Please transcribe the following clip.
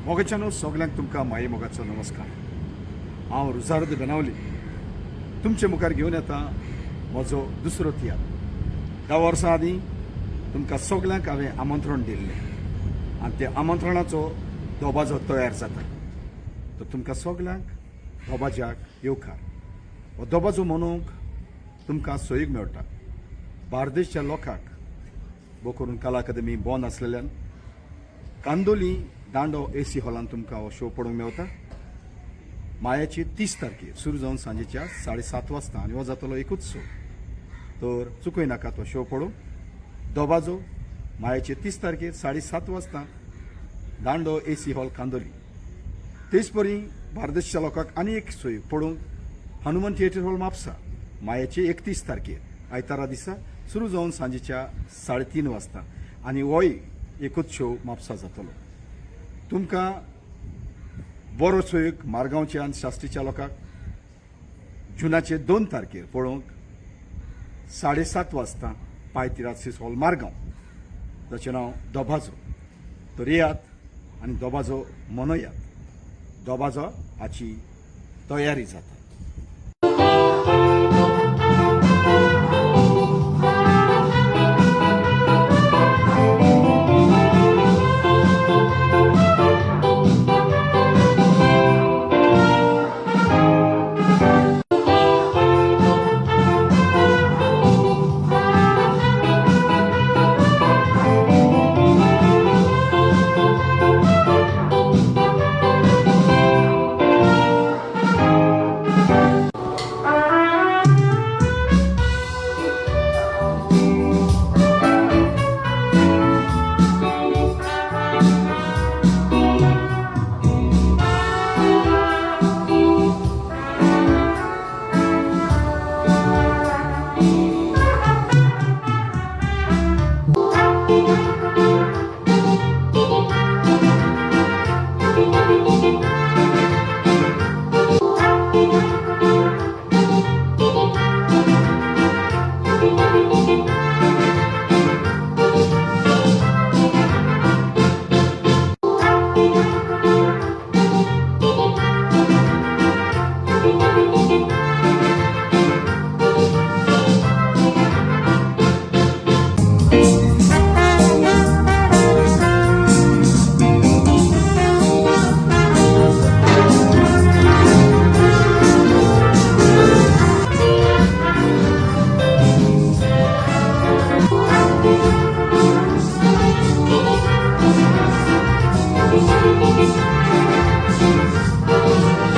मोगाच्यानो सगल्यांक तुमकां माये मोगाचो नमस्कार. हांव रुजार्द बेनावली तुमचे मुखार घेवन येता म्हजो दुसरो तियात्र. 10 वर्सां आदीं तुमकां सगल्यांक हांवें आमंत्रण दिल्लें आनी त्या आमंत्रणाचो दबाजो तयार जाता. तर तुमकां सगल्यांक दबाज्याक येवकार. हो दबाजो मनोवंक तुमकां सोयीक मेळटा. बार्देशच्या लोकांक भोव करून कला अकादमी बंद आसलेल्यान कांदोली दांडो एसी हॉलान तुमकां हो शो पळोवंक मेवता. मायाची 30 तारखेर सुरू जावन सांजेच्या 7:30 वाजता आनी हो जातलो एकूच शो. तर चुकय नाका तो शो पळोवंक. दबाजो मायाचे 30 तारखेर 7:30 वाजता दांडो एसी हॉल कांदोली. तेच परी बार्देशच्या लोकांक आनी एक सोय पळोवंक हनुमान थिएटर हॉल म्हापसा मायाचे 31 तारखेर आयतारा दिसा सुरू जावन सांजेच्या 3:30 वाजता आनी होय एकूच शो म्हापसा जातलो. तुमकां बरो सोयीक मारगांवच्या आनी शास्त्रीच्या लोकांक जुनाचे 2 तारखेर पळोवंक 7:30 वाजता पायतिरासीस हॉल मारगांव, जाचें नांव दबाजो. तर येयात आनी दबाजो मनयात. दबाजो हाची तयारी जाता. Thank you.